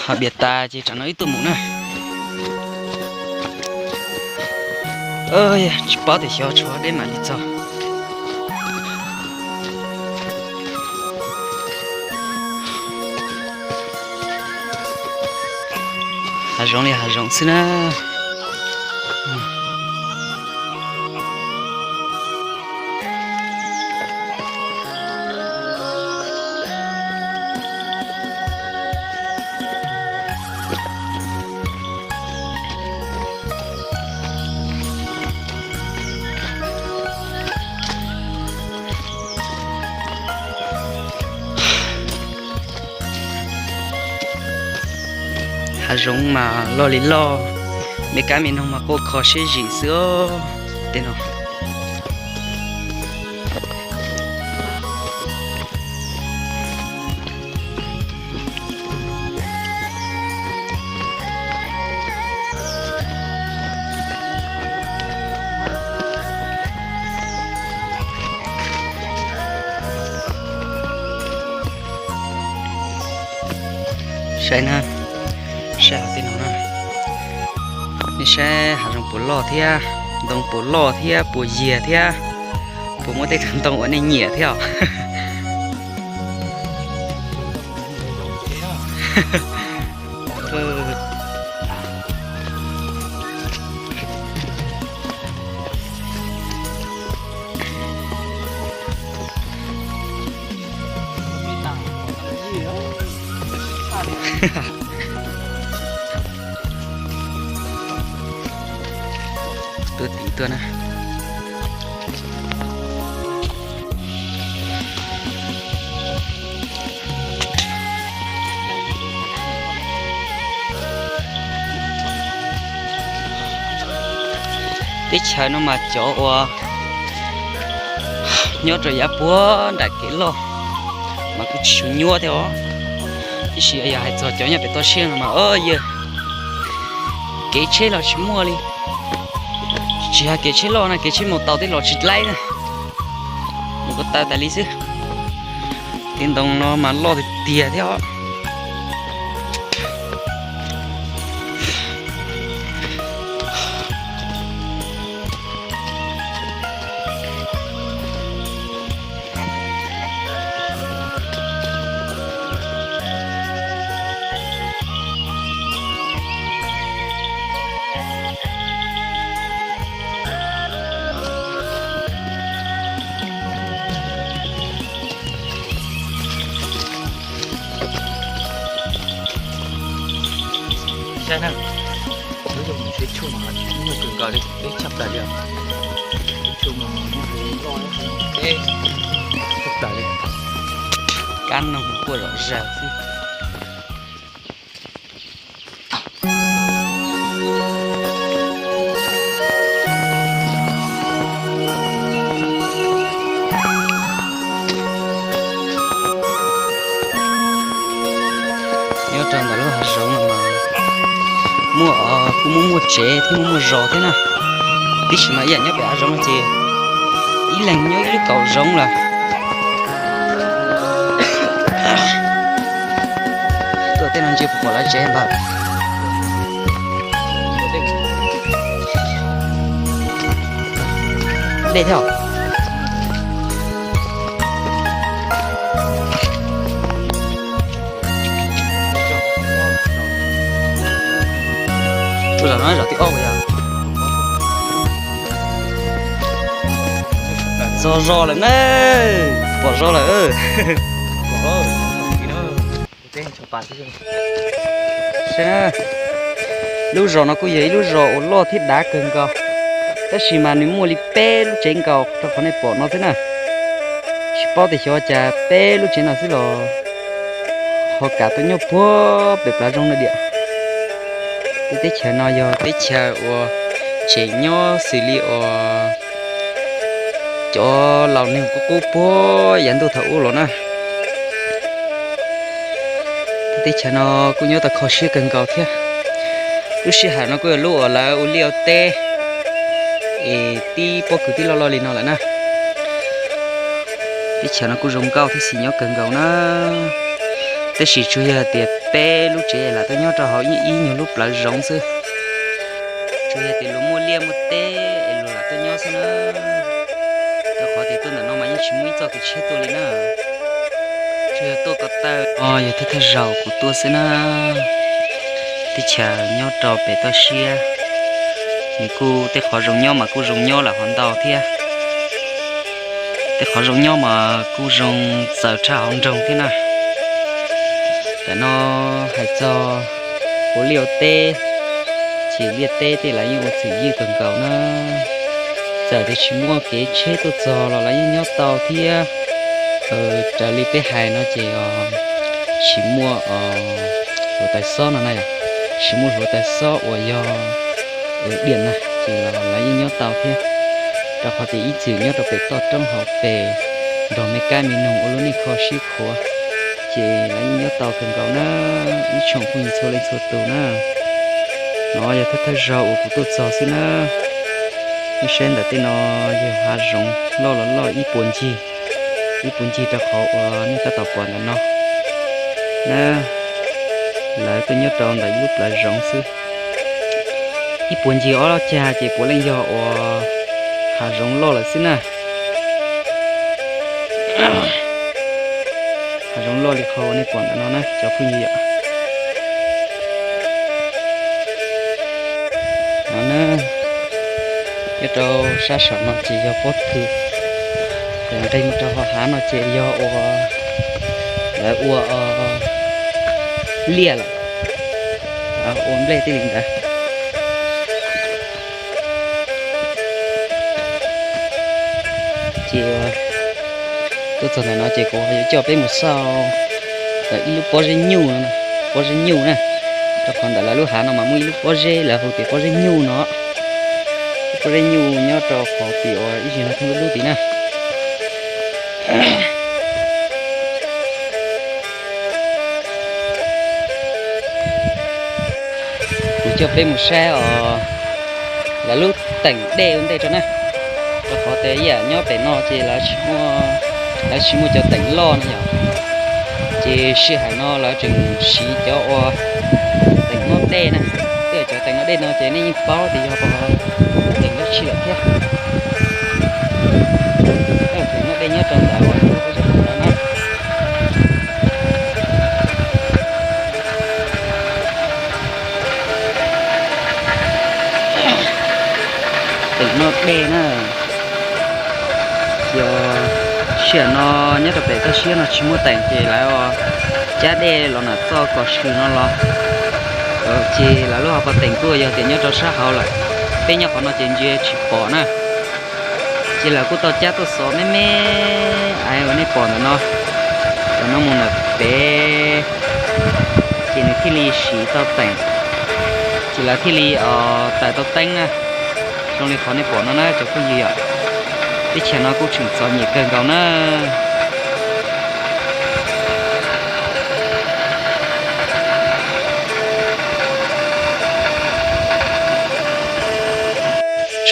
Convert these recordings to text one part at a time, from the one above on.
Ho piam tas ces tsam no wb tuaj mus na. Tsis paub tias xyov tshuav deb mam li txog. Hav zoov li hav zoov xwb na. Hav zoov mas loj li loj, me kab me noog mas quaj kho siab zim xwb os. Tej no saib na, saib hav tej no na. Nej saib hav zoov puas loj thiab, ntoo puas loj thiab, puas yiag thiab, puas muaj tej tug ntoo uas nej nyiam thiab os. Tuaj tim tuaj na. Teb chaws no mas cov uas nyob rau yav puag nram kev loj mas kuj tsis tshua nyuaj thiab os. Tiam sis yog hais txog cov nyob pem toj siab no mas o yawg, kev tsheb los tsis muaj li. Tsis hais kev tsheb loj na, kev tsheb mus tau tej los tsis dlaib na, mus ko taw tas li xwb. Tej ntoo no mas loj tiag tiag thiab os. Saib na, lub zoo tsheb tshuaj mas nyuaj kawg nkaus li, deb tshaj plaws li os. Tsheb tshuaj mas nyuaj heev, deb tshaj plaws li. Kab noog quaj zom zaws xwb. Nyob rau ntawm lub hav zoov no mas muaj, kuj muaj muaj tsev thiab muaj muaj zos thiab na. Tiam sis mas ib yam nyob pem hav zoov no ces ib leeg nyob ib lub kaum zoov lawm. Tuaj tej no ntsia puas pom lawv tsev npawg. Dej thiab. Tus zos no zos thib ob yog. Txog zos lawm na, pom zos lawm. Saib na, lub zos no kuj yog ib lub zos uas loj thiab dav kawg nkaus, tab sis mas nws muaj li peb lub tsev nkaus rau qhov nej pom no xwb na. Tsis paub tias xyov cas peb lub tsev no xwb los ho kam tuaj nyob puag pem plav zoov no diam. Tej teb chaws no yog teb chaws uas tseem nyob xws li uas cov laus neeg qub qub puag yav ntuj thaum ub los na. Tej teb chaws no kuj nyob tau kho siab kawg nkaus thiab. Lub sij hawm no kuj yog lub uas lawv ua liaj ua teb es tib pob kws tib loj loj li no lawm na. Teb chaws no kuj zoo nkauj thiab xis nyob kawg nkaus na. Tab sis tsuas yog hais tias Peb lub tsev lam tuaj nyob rau hauv ib, ib nyuag lub plawv zoov xwb. Tsuas yog tias luag muaj liaj muaj teb es luag lam tuaj nyob xwb na. Rau qhov tias tuaj ntawm no mas yeej tsis muaj ib txoj kev tsheb tuaj li na. Tsuas yog tuaj ko taw no yog thawj thawj zaug kuv tuaj xwb na. Teb chaws nyob rau pem toj siab, nws kuj tej qhov zoo nyob mas kuj zoo nyob lawm hov ntau thiab. Tej qhov zoo nyob mas kuj zoo txawv tshaj hauv nroog thiab na. Tam no hais txog ua liaj ua teb, ces liaj teb tej lawv yeej ua txim ywj kawg nkaus na. Txawm tias tsis muaj kev tsheb tuaj txog los lawv yeej nyob tau thiab. Raws li peb hais no ces tsis muaj hluav taws xob no na, tsis muaj hluav taws xob uas yog diam na, ces los lawv yeej nyob tau thiab. Rau qhov tias ib txwm nyob rau pem toj roob hauv pes nrog me kab me noog ua lub neej kho siab khuav, ces lawv yeej nyob tau kawg nkaus na, ib tsoom phooj ywg txhua leej txhua tus na. No yog thawj thawj zaug uas kuv tuaj txog xwb na. Nej saib ntawm tej no yog hav zoov loj los loj ib puas ncig, ib puas ncig rau qhov uas nej tab tom pom ntawm no na. Lawv tuaj nyob rau ntawm ib lub plawv zoov xwb. Ib puas ncig ob lub cag ces puav leej yog uas hav zoov loj lawm xwb na. Hav zoov loj li qhov nej pom ntawm no na cov phooj ywg yom. No na, nyob rau sab saum no ces yog pob kws, nqis mus rau hauv hav no ces yog uas lawv ua liaj lawm, ua nplej tij li ntawd. Ces tuaj txog ntawm no ces kuv yuav coj peb mus xauj ntawm ib lub pob zeb nyuj, pob zeb nyuj na. Rau qhov ntawm lawv lub hav no mas muaj ib lub pob zeb lawv hu tias pob zeb nyuj no. Lub pob zeb nyuj nyob rau qhov tim uas ib zig no thoob dub dub tid na. Kuv coj peb mus saib os, lawv lub teem dej ua ntej rau na. Rau qhov tias ib yam nyob pem no ces lawv tsis muaj cov teem loj no yom. Ces sij hawm no lawv tseem siv cov ua teem noj dej na. Tej cov teem noj dej no ces nej yeej paub tias yog teem dab tsi lawm thiab. Teem noj dej nyob rau ntawm uas lub pob zeb ntawd na. Teem noj dej na. Yog sij hawm no nyob rau pem toj siab no tsis muaj teem ces lawv cab dej los nam txoj kom swm no los. Ces lawv lub hauv paus teem kuj yog tias nyob rau sab hauv lawm, peb nyob qhov no ces ntsia tsis pom na. Ces lawv kuj tau cab tuaj xov me me aiv uas nej pom ntawm no, cov no mus ntawm pem, ces nws thiaj li siv tau teem, ces lawv thiaj li tawm tau teeb na. Zoo li qhov nej pom no na cov phooj ywg yom, teb chaws no kuj tseem txom nyem kawg nkaus na.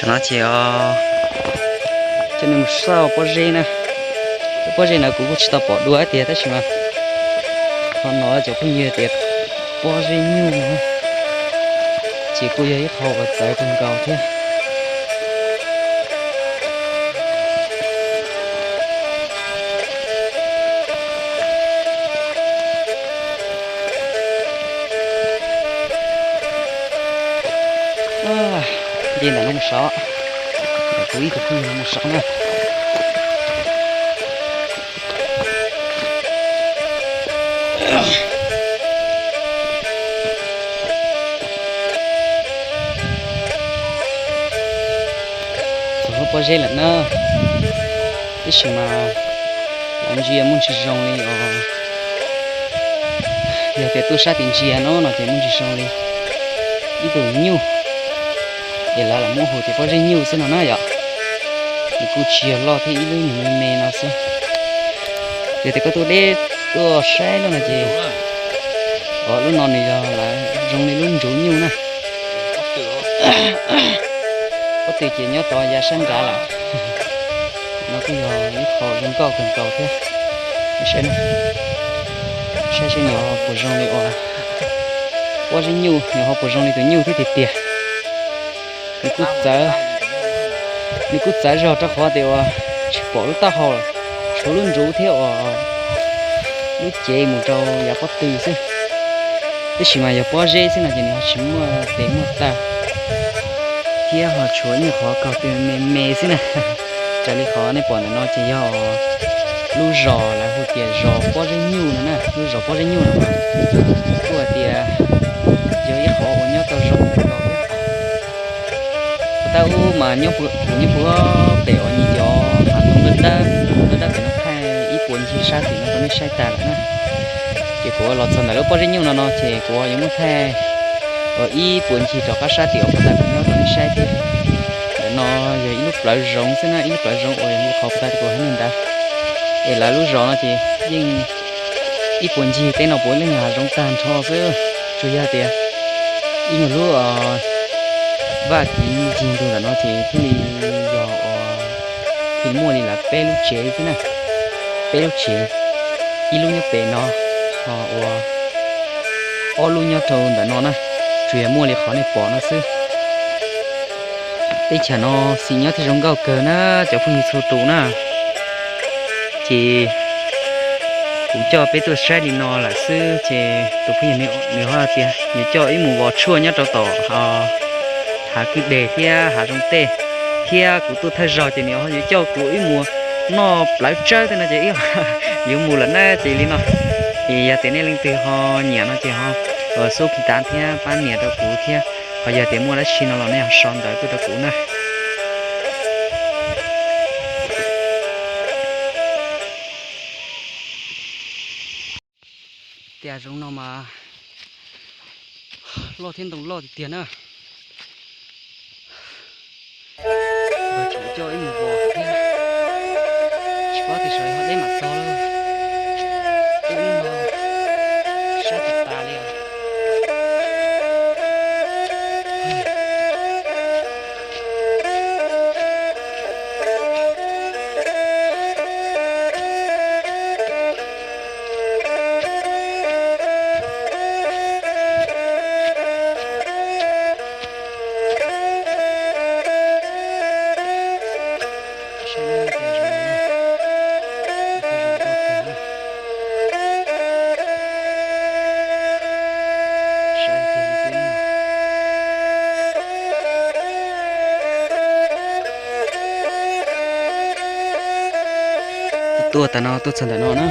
Tam no ces coj nej mus xauj pob zeb na. Lub pob zeb ntawd kuv kuj tsis tau pom dua tiag tab sis mas qhov no cov phooj ywg tias pob zeb nyuj, ces kuj yog ib qho uas txawv kawg nkaus thiab. Nce ntawm no mus sov, kuv ib tug phooj ywg no mus sov na. Txog lub pob zeb lawm na, tab sis mas lawv ntsia muaj ntsis zoo li os. Yog tias tuaj sab tid ntsia no no ces muaj ntsis zoo li ib tug nyuj, es lawv lam muab hu tias pob zeb nyuj xwb no na yom. Nws kuj tsis yog loj thiab, ib lub nyuag me me no xwb. Yog tias koj tuaj deb tuaj saib lub no ces, o lub no nws yog lawv zoo li lub ntsuv nyuj na. Pob tw ces nyob tod yav sab nrad lawm. No kuj yog ib qho zoo nkauj kawg nkaus thiab. Saib, saib Nws ho puas zoo li uas pob zeb nyuj, nws ho puas zoo li tus nyuj thiab tiag tiag. Nws kuj txawv, nws kuj txawv zog rau qhov tias uas tsis pom lub taub hau, tshuav lub nruv thiab uas lub cev mus rau yav pob tw xwb. Tab sis mas yog pob zeb xwb no ces nws ho tsis muaj tes muaj taw, thiab ho tshuav ib nyuag qhov kaug tw me me xwb na. Raws li qhov nej pom ntawm no ces yog lub zos lawv hu tias zos pob zeb nyuj no na, lub zos pob zeb nyuj no mas kuj hais tias yog ib qhov uas nyob tau zoo kawg nkaus thiab. Puag ta ub mas kuv nyob puag pem uas nyias cov hav ntoo dawb dawb, ntoo dawb dawb pem no thaij ib puas ncig sab tim no rau nej saib tas lawm na. Ces kuv los txog ntawm lub pob zeb nyuj no no ces kuv yuav muab thaij ib puas ncig rov qab sab tim uas puag ta kuv nyob rau nej saib thiab. Ntawm no yog ib lub plawv zoov xwb na, ib lub plawv zoov uas yog li qhov puag ta kuv hais nej ntawd. Es lawv lub zos no ces yeej ib puas ncig tej no puav leej yog hav zoov tag nrho xwb, tsuas yog tias ib nyuag lub vaj kiv ncig ntug ntawm no ces thiaj li yog uas thiaj muaj li lawv peb lub tsev xwb na, peb lub tsev, ib lub nyob pem no, ho ua ob lub nyob rau ntawm no na, tsuas yog muaj li qhov nej pom no xwb. Teb chaws no xis nyob thiaj zoo nkauj kawg na cov phooj ywg txhua tus na. Ces kuv coj peb tuaj saib li no lawm xwb ces tus phooj ywg nws ho tias yuav coj wb mus vov tshuaj nyob rau tom hav kwj deg thiab hav zoov tej, thiab kuv tuaj thawj zaug ces nws ho yuav coj kuv wb mus noj plawv tsawb tej no ces wb yuav mus lawm na ces li no. Ces yog tias nej leej twg ho nyiam no ces ho xub phi tav thiab pab nias rau kuv thiab, ho yog tias muaj dab tsi no los nej ho sau ntawv tuaj rau kuv na. Tej hav zoov no mas loj thiab ntoo loj tiag tiag na. Nkawd tseem coj ib mus vov thiab, tsis paub tias sawv ho deb mam txog lawm. Ub no sab tas tas li os. Tuaj tas no tuaj txog ntawm no na,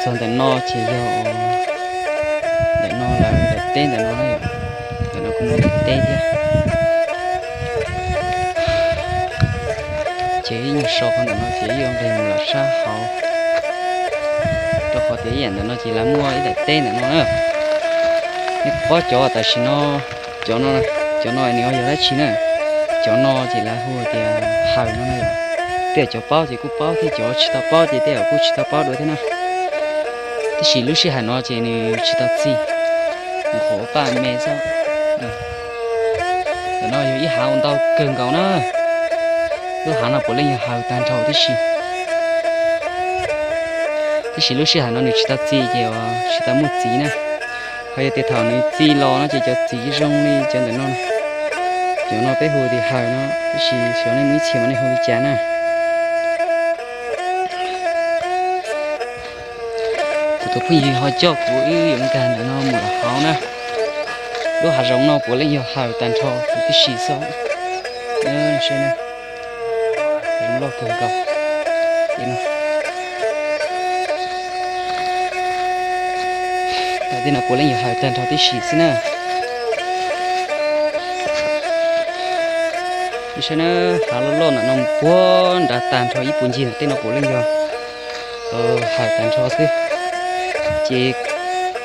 txog ntawm no ces yog ntawm no lawv daim teb ntawm no na yom, ntawm no kuj muaj daim teb thiab. Ces ib nyuag so qhov ntawm no ces ib yuav nqis mus lawm sab hauv, rau qhov tias ib yam ntawm no ces lawv muaj ib daim teb ntawm no na. Nej paub cov tam sim no, cov no, cov no nws yog dab tsi na? Cov no ces lawv hu tias haws no na yom. Tej cov paub ces kuj paub thiab, cov tsis tau paub ces tej zaum kuj tsis tau paub dua thiab na. Tab sis lub sij hawm no ces nws tsis tau txi, nws qhuav paj me xwb. Ntawm no yog ib hav uas ntau kawg nkaus na. Lub hav no puav leej yog haws tag nrho tib si. Tab sis lub sij hawm no nws tsis tau txi ces tsis tau muaj txiv na. Ho yog tias thaum nws txi los no ces cov txiv zoo li cov ntawm no. Cov no peb hu tias haws no, tab sis xyov nej muaj ib txhia mas nej hu li cas na. Kuv tus phooj ywg ho coj kuv wb yuav nkag ntawm no mus lawm hauv na. Lub hav zoov no puav leej yog haws tag nrho huv tib si xwb. Zoo loj kawg nkaus. Tam tej no puav leej yog haws tag nrho tib si xwb na. Saib na, hav loj loj ntawm no mus puag nrad tag nrho ib puag ncig ntawm tej no puav leej yog haws tag nrho xwb. Ces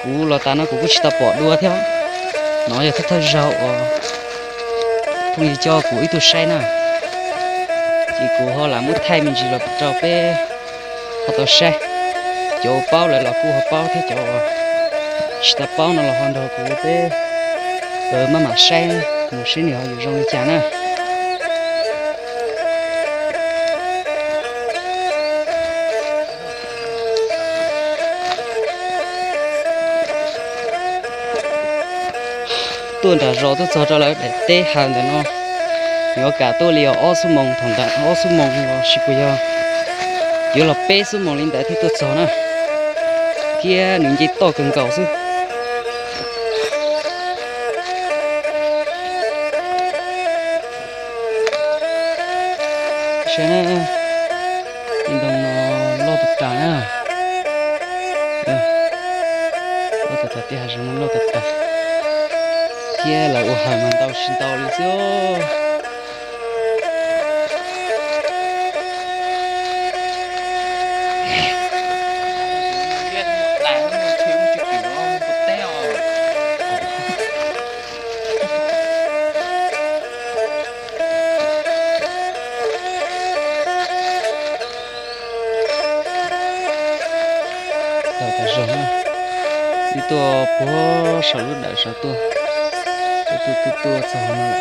kuv los tas no kuv kuj tsis tau pom dua thiab. No yog thawj thawj zaug uas phooj ywg coj kuv wb tuaj saib na. Ces kuv ho lam muab thaij me ntsis los rau peb ho tau saib. Cov uas paub lawm los kuj ho paub thiab, cov uas tsis tau paub no los ho nrog kuv peb maj mam saib mus seb nws ho yuav zoo li cas na. Tuaj nram zos tuaj txog rau lawv daim teb hawm ntawm no, yuav kam tuaj li ob xuab moos, thaum ntawd ob xuab moos los sis puas yog yuav los peb xuab moos li ntawd thiaj tuaj txog na, thiab nws nce toj kawg nkaus xwb. Saib na, ntoo no loj tas tas na, loj tas tas, tej hav zoov no loj tas tas, thiab lawv ua hawm mas ntau tsis ntau li xwb. Tawm tas zog na, wb tuaj puag saum lub dawm saud tuaj, tuaj tuaj tuaj txog no lawm.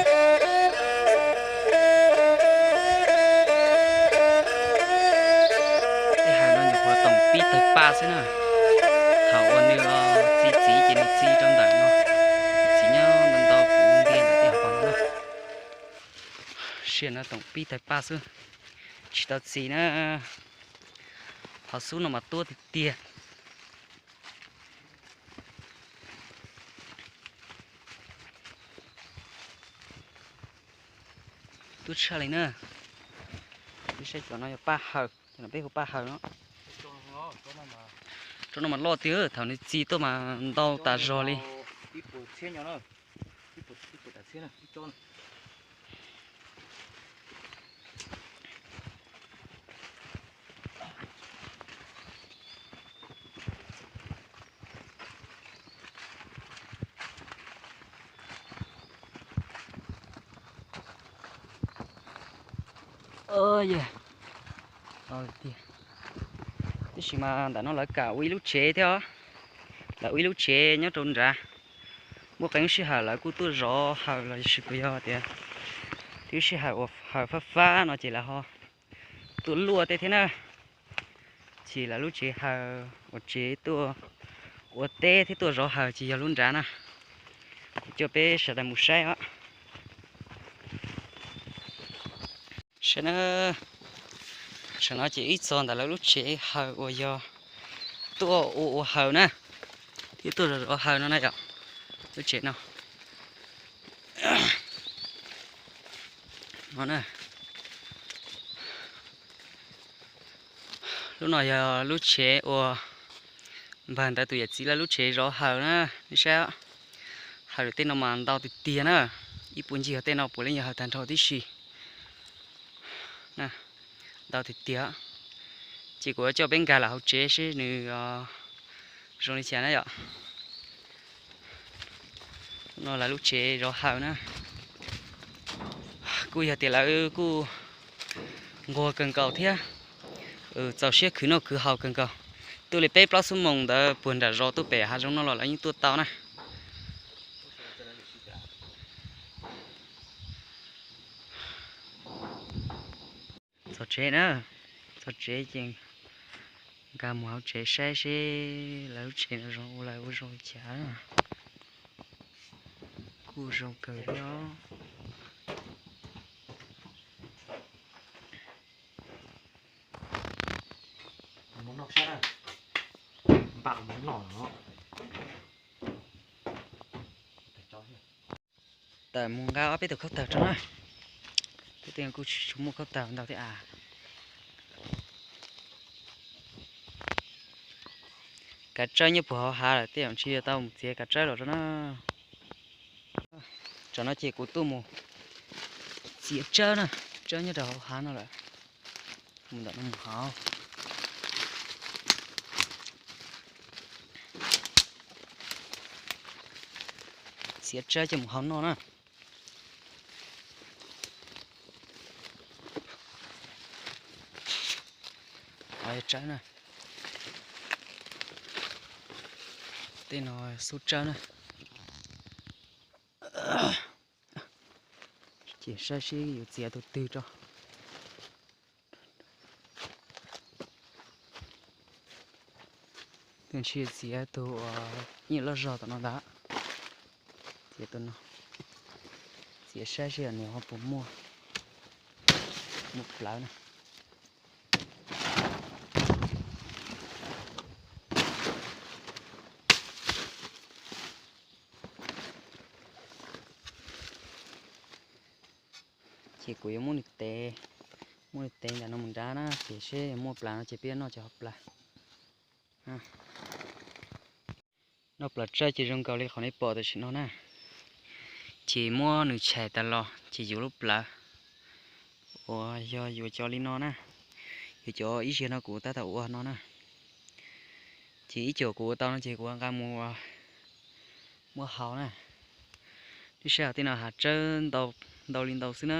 Tej hav no nyuam qhuav toom pib tawg paj xwb na. Thaum uas nws txi txiv ces nws txi rau ntawm no, txiv nyob ntau ntau puv ntiag ntawm tej hav no na. Sia no toom pib tawg paj xwb, tsis tau txi na. Hauv xub no mas tuab tiag tiag. Tuab tshaj li na. Peb saib cov no yog paj hawm, cov no peb hu paj hawm no. Tsob no mas loj tiag, thaum nws txi tuaj mas ntau tas zog li. Tiam sis mas ntawm no lawv kam ua ib lub tsev thiab os. Lawv ua ib lub tsev nyob rau nrad. Muaj qee lub sij hawm lawv kuj tuaj zov hawm los sis puas yog tias twb sij hawm uas hawm fab fab no ces lawv ho tuaj luaj tej thiab na. Ces lawv lub tsev hawm uas tsev tuaj ua teb thiab tuaj zov hawm ces yog lub nrad na. Kuv coj peb sawv daws mus saib os. Saib na, saum no ces ib txog ntawm lawv lub tsev hawm uas yog tuaj ua ua hawm na, thiab tuaj zov zov hawm no na yom. Lub tsev no, no na. Lub no yog lub tsev uas npawg ntawd tus yawm txiv lawv lub tsev zov hawm na, nej saib. Hawm tej no mas ntau tiag tiag na, ib puas ncig tej no puav leej yog hawm tag nrho tib si. Ntau tiag tiag. Ces kuv yuav coj peb nkag lawm hauv tsev seb nws zoo li cas na yom. No lawv lub tsev zov hawm na. Kuj yog tias lawv kuj nquag kawg nkaus thiab, txaus siab khwv noj khwv haus kawg nkaus. Tuaj li peb plaub xuab moos ntawd puag nram zos tuaj pem hav zoov no los lawv yeej tuaj tau na. Txog tsev na, txog tsev ces nkag mus hauv tsev saib seb lawv lub tsev no zoo ua lawv ua zoo li cas. Kuj zoo kawg thiab os. Tawm mus nqa ob peb tus khaub tawg tso na. Peb tej kuj tsis tshua muaj khaub tawg ntau thiab as. Kav tsawb nyob puag hauv hav lawm, tej zaum ntshe yuav tau mus txiav kav tsawb los tso na. Tsam no ces kuv tuaj mus txiav tsawb na, tsawb nyob rau hauv hav no lawm. Mus ntawm no mus hauv. Txiav tsawb coj mus hau noj na. Tsawb na. Tej no xub tsawb na. Ces saib seb yuav txiav tus twg tso. Tus ntshe txiav tus uas yeej loj zog tom no ntag. Txiav tus no. Txiav saib seb nws ho puas muaj, muaj plawv na. Ces kuv yuav muab nws tev, muab nws tev ntawm no mus nrad na, ces seb muaj plawv no ces peb noj ces ho plawv. Noj plawv tsawb ces zoo nkaus li qhov nej pom tam sim no na. Ces muab nws tshais tas los ces yuav lub plawv uas yog yuav cov li no na, yuav cov ib zaug no kuv tab tom ua no na. Ces ib cuam kuv ua tau no ces kuv nqa mus muab hau na. Lub sij hawm tej no hav tsawb ntau li ntau xwb na,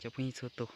cov phooj ywg txhua tus.